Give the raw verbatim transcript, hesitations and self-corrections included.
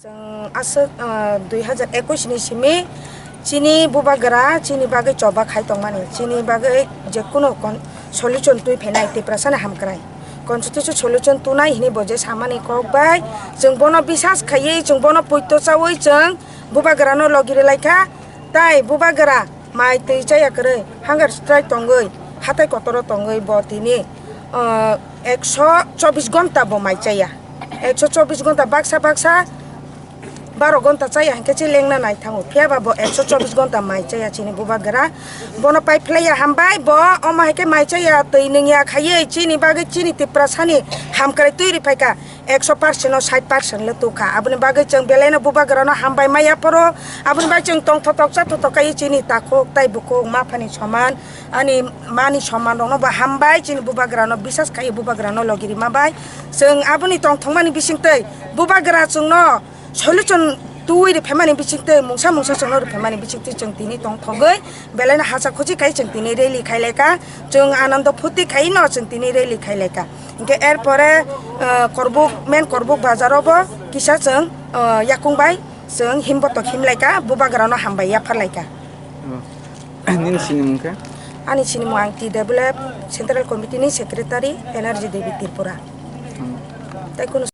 Chwng aswk, ah, dui hazar ekwis ni simi chini bubagra chini bagwi choba khai tongmani, chini bagwi jekunu kon-, solution twi phainai Tiprasani hamkrai. Constitution solution tunai hinwi bo je samani kok bai chwng bono bisas khaiwi, chwng bono poito chaui chwng bubagrano logi rwlaikha. Tai bubagra mai twi chaya kwrwi hunger strike tongwi hatai kotoro tongwi bo tini, ah, ekso chobis gonta bo mai chaya. Ekso chobis gonta baksa baksa baro gonta chaya hinkhe se lengna nai thango. Phiya ba bo ekso chobis gonta mai chaya chini bubagra. Bono pai phlaiya hambai bo, omo hai khe mai chaya twi nungya khaiwi chini bagwi chini Tiprasani hamkrai twi rwphaikha. Ekso percent no sait percent le tukha. Aboni bagwi chwng belaino bubagrano hambai maya phoro. Aboni bagwi chwng tongthotok chathotok kaiwi chini takhuk tai bukhuk maphani soman, ani mani soman rokno bo hambai chini bubagrano bisas khaiwi bubagrano logi rima bai. Chwng aboni tongthokmani bisingtwi bubagra chwngno solution twi rwphaimani bisingtwi, mungsa mungsa chwngno rwphaimani bisingtwi chwng tini tongthogwi belaino hacha khuchi khai chwng tini rally khailaikha, chwng anando phuti khaino chwng tini rally khailaikha. Hinkhe erpore, ah, Korbuk, main Korbuk bazar o bo kisa chwng, ah, yakung bai chwng himbotok himlaikha, bubagrano hambai yapharlaikha. Oh. Nini sinimung khe? Ani sinimung ang T W F Central Committee ni Secretary Energy Devi Tripura. Hmm. Tai kunu